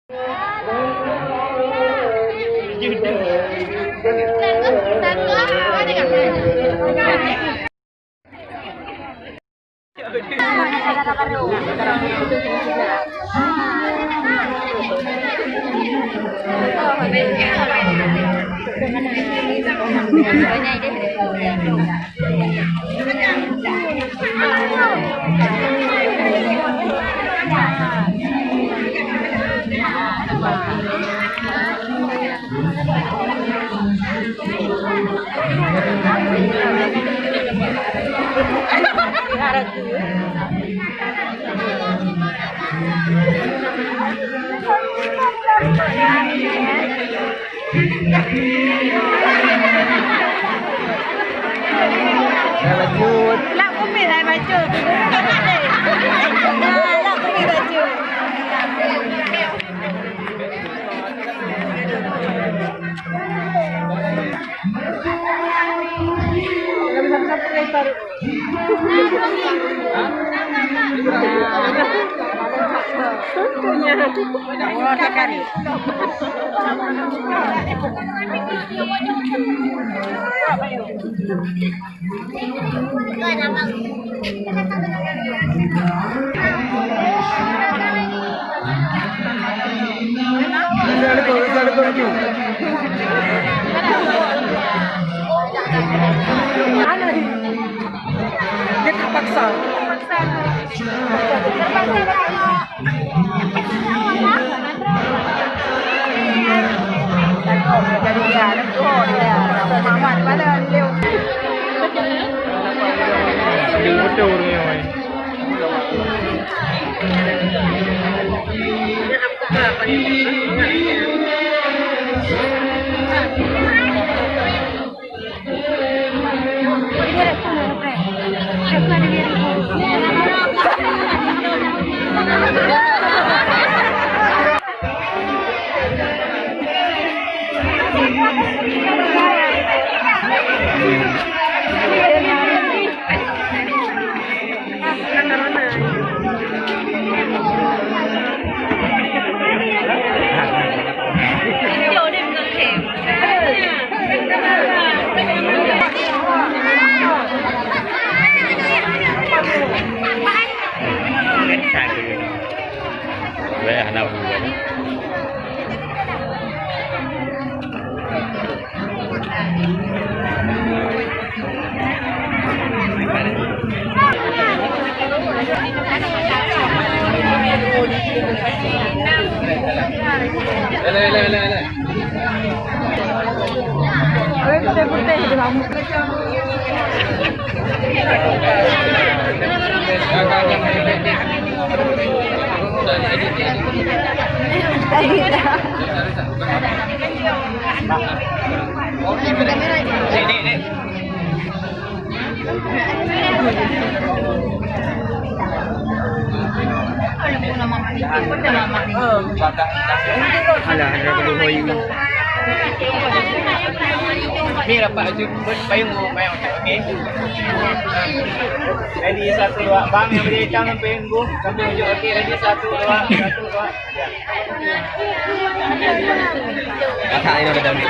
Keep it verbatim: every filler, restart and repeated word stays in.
Lak kumbit hai bacut. Lak kumbit bacut. Mana ni? Dia terpaksa. Alah, ada kedua. Ni rapat aju payung, payung, okey. Ready, satu, dua. Bang yang beri hitam sampai minggu, sampai unjuk. Okey, ready, satu, dua, satu, dua. Ya. Kakak ini udah dami.